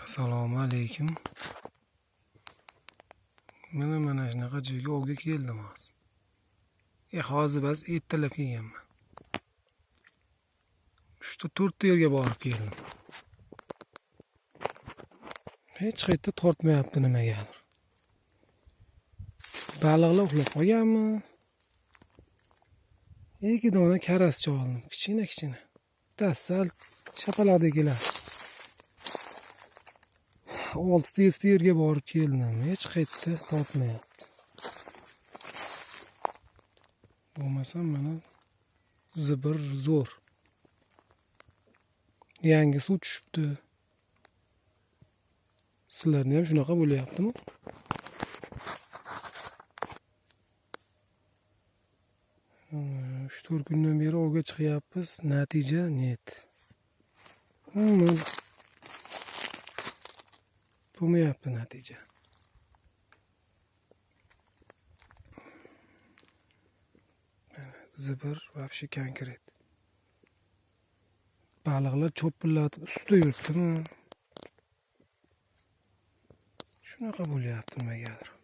Assalomu alaykum. Mana shunaqa joyga ovga keldim hozir. Hozir bas ertalab kelganman. Uchta to'rtta yerga borib keldim. Hech qayerda tortmayapti nimagadir. Baliqlar uxlab qolganmi? Ikki dona karascha oldim, kichkina kichkina. Bittasi sal shapaloqdek keladi. 6 ta 7 ta yerga borib keldim. Hech qayerda tortmayapti. Bo'lmasam mana zibir zo'r. Yangi suv tushibdi. Sizlarni ham shunaqa bo'lyaptimi? Uch to'rt kundan beri ovga chiqyapmiz, natija net. Umuman bo'lmayapti natija. Zibir вообще konkret. Baliqlar cho'pillatib ustida yuribdimi? Shunaqa bo'lyapti nimagadir.